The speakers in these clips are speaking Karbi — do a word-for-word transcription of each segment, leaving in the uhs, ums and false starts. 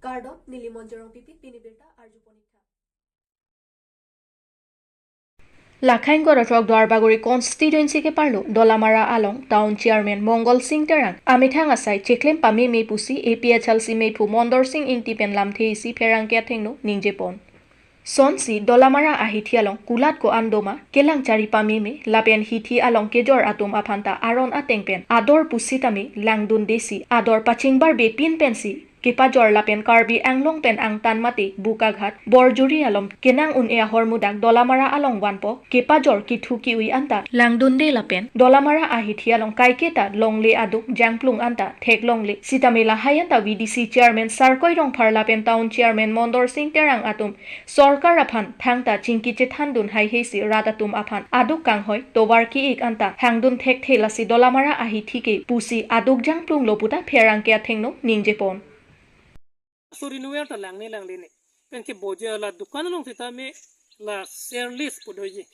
Kardom, neli Monjorong Pipi, pini birta arju ponik tha. Lakhain korotrok Duarbagori constituency keparlo Dolamara along town chairman Mongol Sing Terang amethang asai cheklem pameme pusi A P H L C mephu Mondor Sing Ingti pen lamthe isi pherangke athengno ningjepon. Sonsi Dolamara ahithi along kulat ko-an doma kelang chari pameme lapen hithi along kejor atum aphanta aron ateng pen ador pusitame langdundesi ador pachingbarbe pin pensi kepajor lapen Karbi Anglong pen angtan mate Bokaghat, Borjuri along kenang un-e ahormu dak Dolamara along vanpo kepajor kethu ke-ui anta langdunde lapen Dolamara ahithi along kaiketa longle aduk jangplung anta theklongle sitame lahai anta V D C chairman Sarkoi Rongphar lapen town chairman Mondor Sing Terang atum sorkar aphan thangta chingki chethandun haihesi rat atum aphan aduk kanghoi tovar ki-ik anta hangdun thekthe lasi Dolamara ahithi ke pusi aduk jangplunglo puta pherangke athengno ningjepon. Suri nuwer ta langne langle ne. Pen ke boje la dukan along sitame la share list pu doji.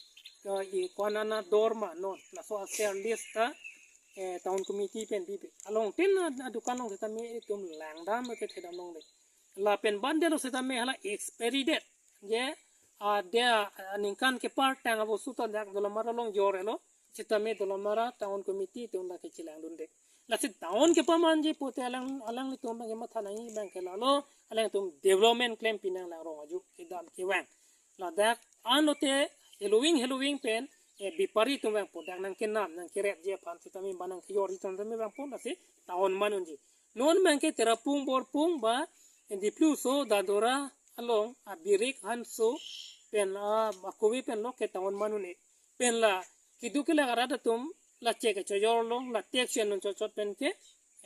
Ka i ko-an ana dor ma non. Laso a share list ta, eh, town committee pen bibe. Along tin a, a dukan along sitame itum langdam ke thedam longle. Lapen bandelo sitame hala expiry date. Je, a, dia, a, ningkan kepar tang abosu ta dak Dolamara along jor-elo. Sitame Dolamara town committee atum lake chelangdunde. Lasi town kepamanji pute alang, alanglitum abang kematha nangji abang ke lalo, alangtum development klem pinang lang rong aju kedam kevang. Ladak anlote heloving heloving pen, eh, bepari atum vangpo dak nangkenam nangkeretji aphan sitame ba nangkeyorji atum sitame vangpo lasi town man unji. Non abang ke Terapung Borpung ba, eh, Dipluso Dadora along abirik hanso pen, ah, akove pen lo ke town man un-e. Pen la keduk kelak arat atum la chek kechoyor long la tek chen non chot chot pen ke,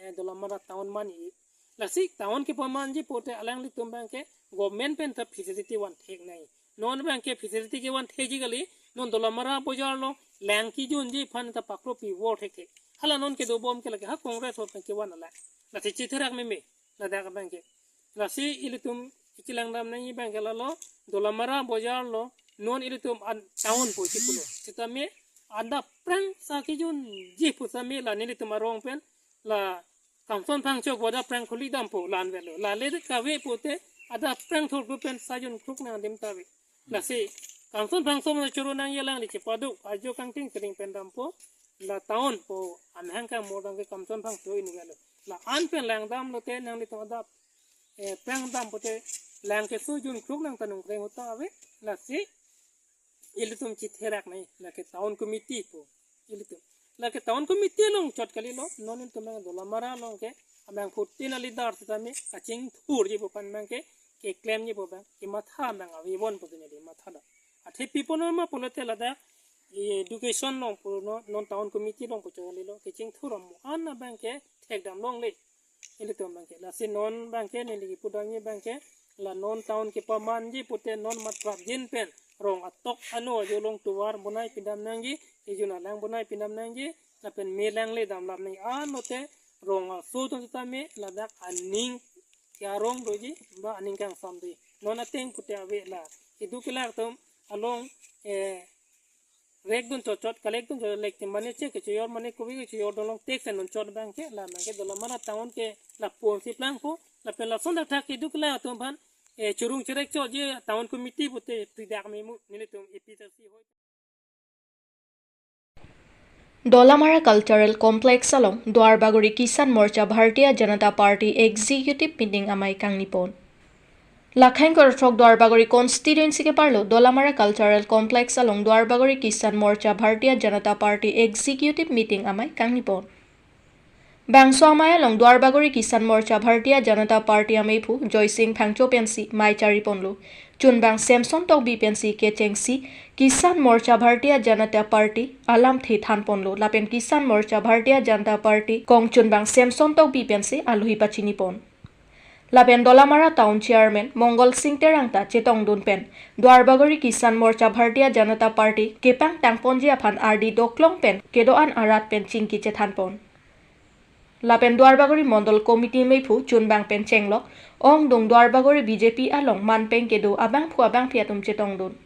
eh, Dolamara town man-i. Lasi town kepamanji pute alanglitum abang ke government pen ta facility van thek nai. Non abang ke facility kevan thekji kali, non Dolamara bojar along lang kejunji aphan ta pakropi vor thekthe. Hala non kedobom ke lake ha Congress ahut pen kevan alang. Lasi chitherak meme ladak abang ke. Lasi ilitum ichilang dam nangji abang ke lalo Dolamara bojar lo non ilitum an town pu chipulo. Sitame adap prang sa kejunji pu sitame la nelitum arong pen la Kamson Phangcho ko adap prang khuli dampo la-an velo. La le kave pute adap prang thurkru pen sa junkruk nangdim ta ave. Lasi Kamson Phangcho mo choro nangji alangli chepado ajo kangting sering pen dampo la town pu amahang kangmor abang ke Kamson Phangcho inut velo. La-an pen lang damlote nanglitum adap, eh, prang dam pute lang keso junkruk nang tanung kreng ahut ta ave. Lasi ilitum chitherak nai lake town committee pu ilitum. Lake town committee along chot kalilo, non ilitum abang Dolamara along ke abang fourteen a leader sitame kachingthurji pu aphan abang ke keklemji pu abang kematha abang avepon pu dunjadi matha da. Athe pi apot ma pulote ladak education along pu non, non town committee along pu chot kalilo kachingthur amu an abang ke thekdam longle. Ilitum abang ke. Lasi non abang ke neli kipudamji abang ke la non town kepamanji pute non mat prapjin pen rong atok ano ajo along tovar bonai pindam nangji, kejun alang bonai pindam nangji, lapen me langle damlap nangji. Anlote rong aso atum sitame ladak aning ke-arong doji ba aning kangsam doji. Non ateng pute ave la keduk kelak atum along, eh, rek dun chot chot, kalek dun chot chot, lek te mane che kechoyor mane kovi kechoyor dolong tek sen non chot abang ke la abang ke Dolamara town ke lapu-an si plangpo lapen lason dak thak keduk kelak atum aphan, eh, churung cherek chotji town committee pute pridak memu nelitum A P H L C hoi. Dolamara Cultural Complex along Duarbagori Kisan Morcha Bharatiya Janata Party Executive Meeting amei kangnipon. Lakhain korotrok Duarbagori constituency keparlo Dolamara Cultural Complex along Duarbagori Kisan Morcha Bharatiya Janata Party Executive Meeting amei kangnipon. Bangso amei along Duarbagori Kisan Morcha Bharatiya Janata Party amephu Joysing Phangcho pensi mei chariponlo. Chunbang Samson Tokbi pensi kechengsi Kisan Morcha Bharatiya Janata Party alamthe thanponlo. Lapen Kisan Morcha Bharatiya Janata Party kongchunbang Samson Tokbi pensi alohi pachinipon. Lapen Dolamara Town Chairman Mongol Sing Terang ta chetongdun pen Duarbagori Kisan Morcha Bharatiya Janata Party kepangtangponji aphan ardi doklong pen kedo-an arat pen chingki chethanpon. Lapen Duarbagori Mondol Committee mephu chunbang pen chenglok ongdung Duarbagori B J P along manpeng kedo abangphu abangphi atum chetongdun.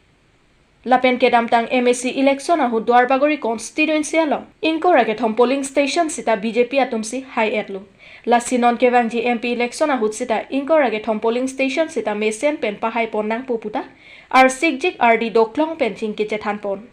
Lapen kedamtang M A C election ahut Duarbagori constituency along ingkoi ra kethom polling station sita B J P atum si hai-etlo. Lasi non kevangji M P election ahut sita ingkoi ra kethom polling station sita mesen pen pahai pon nangpo puta arsikjik ardi doklong pen chingki chethan pon.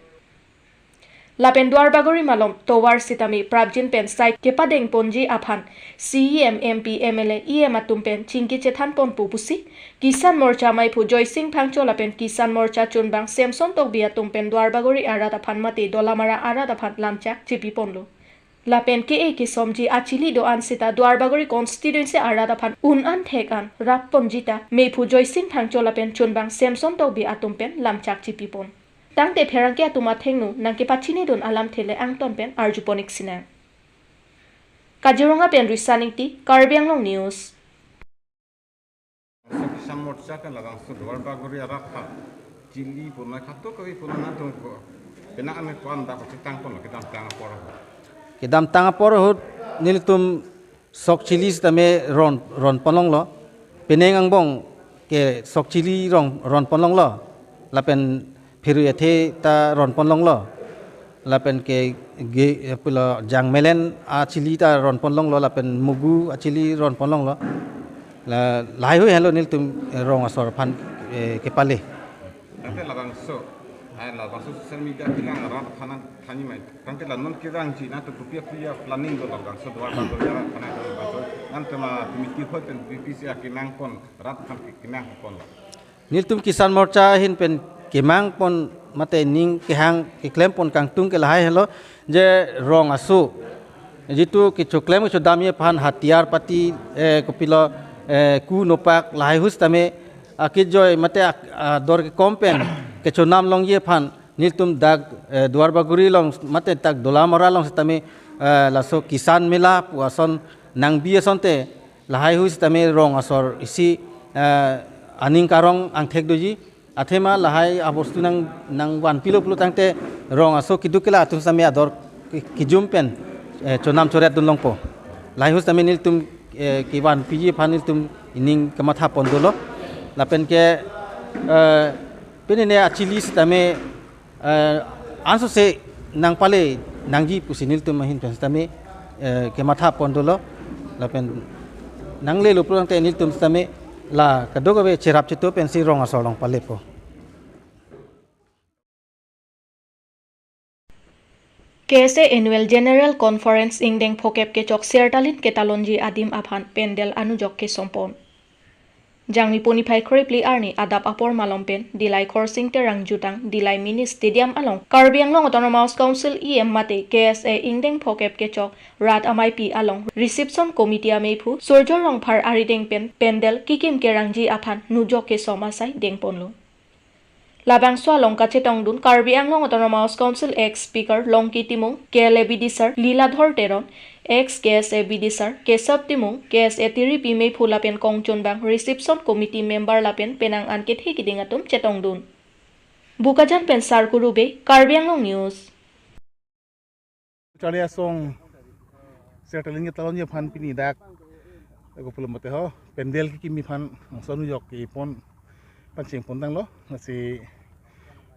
Lapen Duarbagori malom tovar sitame prapjin pen sai kepadeng ponji aphan C E M, M P, M L A, E M atum pen chingki chethan ponpo pusi Kisan Morcha maiphu Joysing Phangcho lapen Kisan Morcha chunbang Samson Tokbi atum pen Duarbagori arat aphan mate Dolamara arat aphan lamchak chipi ponlo. Lapen ke-e kesomji achili do-an sita Duarbagori constituency arat aphan un-an thek-an rap ponji ta maiphu Joysing Phangcho lapen chunbang Samson Tokbi atum pen lamchak chipi pon. Tangte pherangke atum athengno nangkepachinidun alamthe le angton pen arju pon-ik sinang. Kaziranga pen Risan Ingti, Karbi Anglong News. Kisan Morcha pen labangso Duarbagori arat aphan chili ponai katu kavi ponai nangtum ko penang ame ko-an dak pachitang ponlo kedamtang apor ahut. Kedamtang apor ahut nelitum sok chili sitame ron, ron ponlonglo. Penang angbong ke sok chili rong, ron ponlonglo. Lapen phirui athe ta ron ponlonglo. Lapen ke ge, pulo jangmelen achili ta ron ponlonglo. Lapen mugu achili ron ponlonglo. La, lahai hui helo nelitum, eh, rong asor aphan, eh, kepale. Tangte labangso, ai labangso social media kelang arat aphan nangthan-ik mai. Tangte la non kevangji nangtum kopi kopi aplanning do labangso Duarbagori arat aphan nangtum labangso. Nangtum a committee hoi pen B P C akemang pon rat aphan ke-, kemang pon. Nelitum Kisan Morcha ahin pen kemang pon mate ning kehang keklem pon kangtung ke lahai helo je rong aso. Jitu kechoklem kechodamji aphan hatiar pati, eh, kopilo, eh, ku nopak lahai hui sitame akejoi mate ak-, ador kekom pen kechonam longji aphan nelitum dak, eh, Duarbagori along mate dak Dolamara along sitame, eh, laso Kisan Mela pu ason nangbi asonte lahai hui sitame rong asor isi, eh, aning karong angthek doji. Athema lahai abostu nang, nangvanpilo pulo tangte rong aso keduk kela atum sitame ador ke-, kejum pen, eh, chonam choret dun longpo. Lahai hui sitame nelitum, eh, kevanpiji aphan nelitum ining kematha pon dolo. Lapen ke, eh, pini ne achili sitame, eh, ansose nangpale nangji pusi nelitum ahin pen sitame, eh, kematha pon dolo. Lapen nanglelo pulo tangte nelitum sitame la kadokave cherap cheto pensi rong asor along palepo. K S A Annual General Conference ingdeng phokep kechok Sertalin ketalonji adim aphan pandal anujok kesom pon. Jangmi puni phai kre-phli arni adap apor malom pen Dillai Khorsing Terang jutang Dillai Mini Stadium along Karbi Anglong Autonomous Council E M mate K S A ingdeng phokep kechok rat ameipi along Reception Committee ameiphu Surjya Rongphar arideng pen pandal kekim kerangji aphan nujok kesom asai deng ponlo. Labangso along kachetongdun Karbi Anglong Autonomous Council ex Speaker Longki Timung, K L A bidisar Liladhor Teron, ex K S A bidisar Kesab Timung, K S A tiripi meiphu lapen kongchunbang Reception Committee member lapen penang an kethe keding atum chetongdun. Bokajan pen Sarkuru Bey, Karbi Anglong News. Charli Asong Sertalin ketalonji aphan pini dak kopilo mate ho pandal kekimji aphan bangso anujok kepon pangcheng pon tanglo, lasi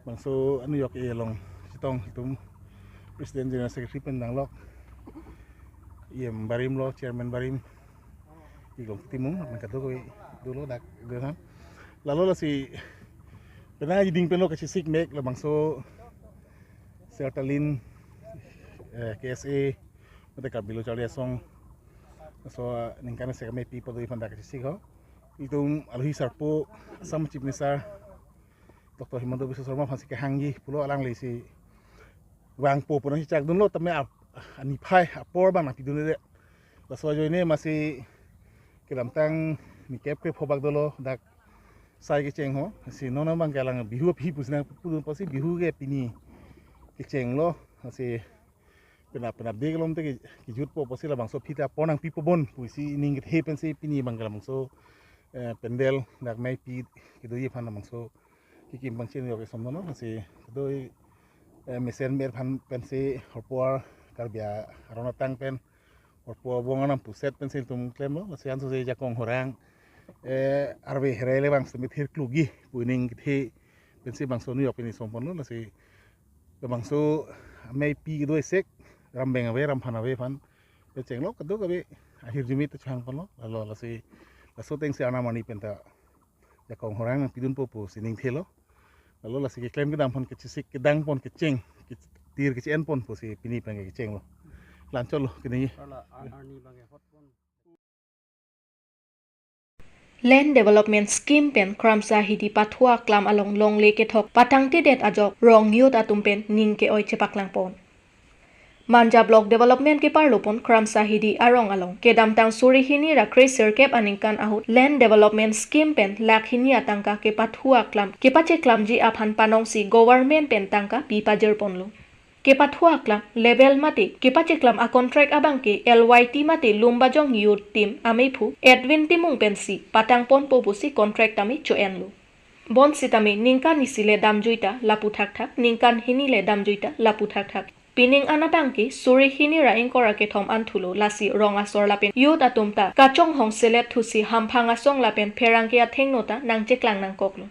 bangso anujok along chetong itum President, General Secretary pen danglok E M barim lo, Chairman barim, ik Longki Timung, lapen kadokave dolo dak dohan. Lalo lasi penang ajiding penlo kachesik mek labangso Sertalin, eh, K S A, mate Karbi Lo Charli Asong, so, eh, ningkan isi ameipi pado aphan dak kachesik ho. Itum alohi sarpo, Assam Chief Minister Doctor Himanta Biswa Sarma aphansi kehangji pulo, alanglisi vangpo pu nangchechak dunlo tame ap-, aniphai apor abang nangpidunde. Laso ajoine masi kedamtang ni kep kep hobak dolo dak sai kecheng ho. Si non abang ke alang Bihu aphi pusi nangpudun apotsi Bihu ke pini kechenglo. Si penap penap de kelom te ke-, kejutpo apotsi labangso aphi ta apor nangpipo bon pusi ning kethe pensi pini abang ke labangso, eh, pandal dak meipi kedoji aphan labangso kekim pangcheng yok kesom dono. Si kedo, eh, mesen mer aphan pensi horpo Karbi aron atang pen horpo abong anam puset pensi itum klemlo. Si ansose jakong horang, eh, arve here le bang semi thir klugi pu ining kethe pensi bangso New York pini som ponlo, lasi bangso amei pi kedo isek, rambeng ave, ramphan ave aphan pechenglo, kadokave ahirjume ta chehang ponlo, lalo lasi laso atengsi arnam arni pen ta jakong horang nangpidunpo pusi ning thelo. Lalo lasi keklem kedam aphan kechesik kedang pon kecheng, ketir keche-en pon pusi pini pen kechenglo. La-anchotlo kini. Arla ar-, arni bang hot pon. Land Development Scheme pen Kramsa Hidi Pathu Aklam along longle kethok patangtedet ajok rong youth atum pen ning ke-oi chepaklang pon. Manja Block Development keparlo pon Kramsa Hidi arong along kedamtang suri hini ra kre sirkep aningkan ahut Land Development Scheme pen lakh hini atangka kepathu aklam kepacheklamji aphan panongsi government pen tangka pi pajir ponlo. Kepathu aklam level mate kepacheklam a contract abangke L Y T mate Lumbajong Youth Team ameiphu Edwin Timung pensi patang ponpo pusi contract tame cho-enlo. Bonsitame ningkan isi le damjui ta lapu thakthak, ningkan hini le damjui ta lapu thakthak. Pining an abangke suri hini ra ingkoi ra kethom an thulo, lasi rong asor lapen youth atum ta kachonghong selet thusi hamphang asong lapen pherangke athengno ta nangcheklang nangkoklo.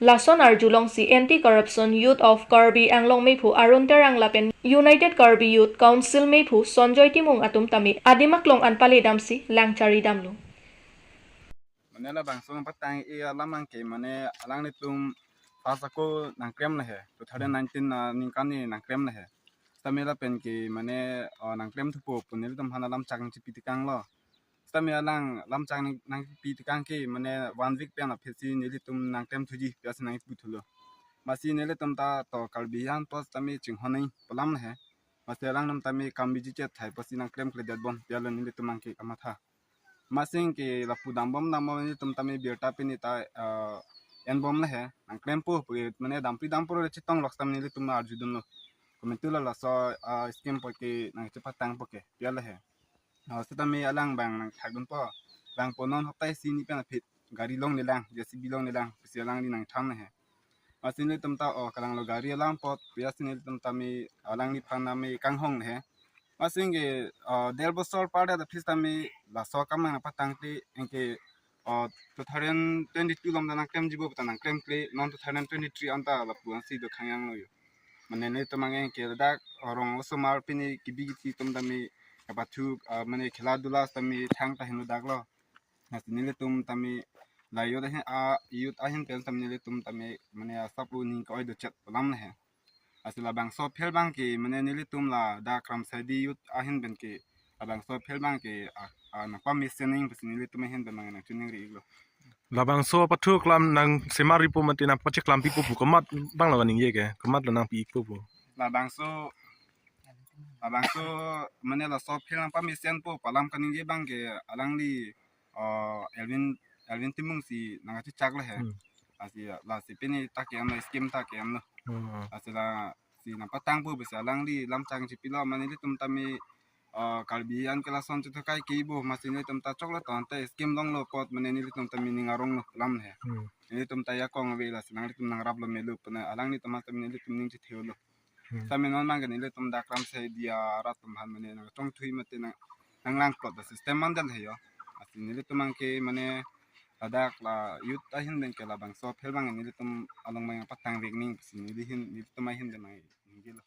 Lason arjulongsi Anti Corruption Youth of Karbi Anglong meiphu Arun Terang lapen United Karbi Youth Council meiphu Sonjoy Timung atum tame adim aklong an pale damsi langchari damlo. Mane labangso nangpatang-i alam abangke mane alanglitum pas ako nangklem le he, two thousand nineteen, ah, ningkan ni nangklem le he. Sitame lapen ke mane, ah, nangklem thupo pu nelitum aphan alam chak nangchipi tekanglo. Sitame alang alam chak nang, nangchipi tekang ke mane one week pen aphi si nelitum nangklem thuji pu asi nangpu thulo. Masi nelitum ta to Karbi an apot sitame chinghon nangji pu alam le he. Masi alang nam tame kam biji chet thai apotsi nangklemkledet bom pu alo nelitum abangke kamatha. Masi ke lapu dambom dambom nelitum tame birta pini ta, eh, enbom le he, nangklempo pu mane dampri dampo le chetong lok sitame nelitum arjudunlo. Komantu lo laso, eh, scheme apot ke nangchepatangpo ke pu le he. Ah, sitame alang bang nangthakdunpo. Bang po non hapta isi hini pen aphi gari longlelang, J C B longlelang pusi alangli nangthan le he. Masi nelitum ta o kalanglo gari alam apot, pu asi nelitum tame alangliphan tame kanghon le he. Masi ke, ah, der bosor par det aphi sitame laso akam nangpatangte anke, ah, two thousand twenty-two along ta nangklemji bo pu ta nangklemkle, non two thousand twenty-three anta lapu ansi do khangyang lo yo. Mane nelitum abangke ladak rong osomar pini kebi kethe atum tame kapathu, ah, mane khela dula tame thang ta henlo dak lo. Lasi nelitum tame la youth ahin, a youth ahin pen tame nelitum tame mane asap ning ke-oi do chet pu alam le he. Lasi labangso aphi abangke mane nelitum ladak Kramsa Hidi youth ahin pen ke labangso aphi abangke a, a nangpamesen nangji pusi nelitum ahin pen abang nangchiningri iklo. Labangso pathu aklam nangsemar ripo mate nangpacheklam pipo pu komat abang lo kaningje ke, komat lo nangpi ikpo pu. Labangso, labangso mane laso aphi nangpamesenpo pu alam kaningje abangke alangli, ah, Elvin, Elvin Timung si nangkachechak le he. Hmm. Lasi, lasi pini ta ke-enlo, scheme ta ke-enlo. Hmm. Lasi lasi nangpatangpo pusi alangli lam chak nangchipilo mane nelitum tame, ah, Karbi an ke lason chethokai ke bo masi nelitum ta choklo tangte scheme longlo apot mane nelitum tame ning aronglo pu alam le he. Hmm. Nelitum ta jakong ave lasi nanglitum nangraplo melo pu na alanglitum tame nelitum ning chethelo. Hmm. Sitame non abangke nelitum dak Kramsa Hidi arat atum aphan mane nangchongthui mate nang, nanglangplot a system mandal he yo. Lasi nelitum abangke mane ladak la youth ahin pen ke labangso aphi abang nelitum along abang patangvek nangji pusi neli ahin, nelitum ahin pen nang ningjelo.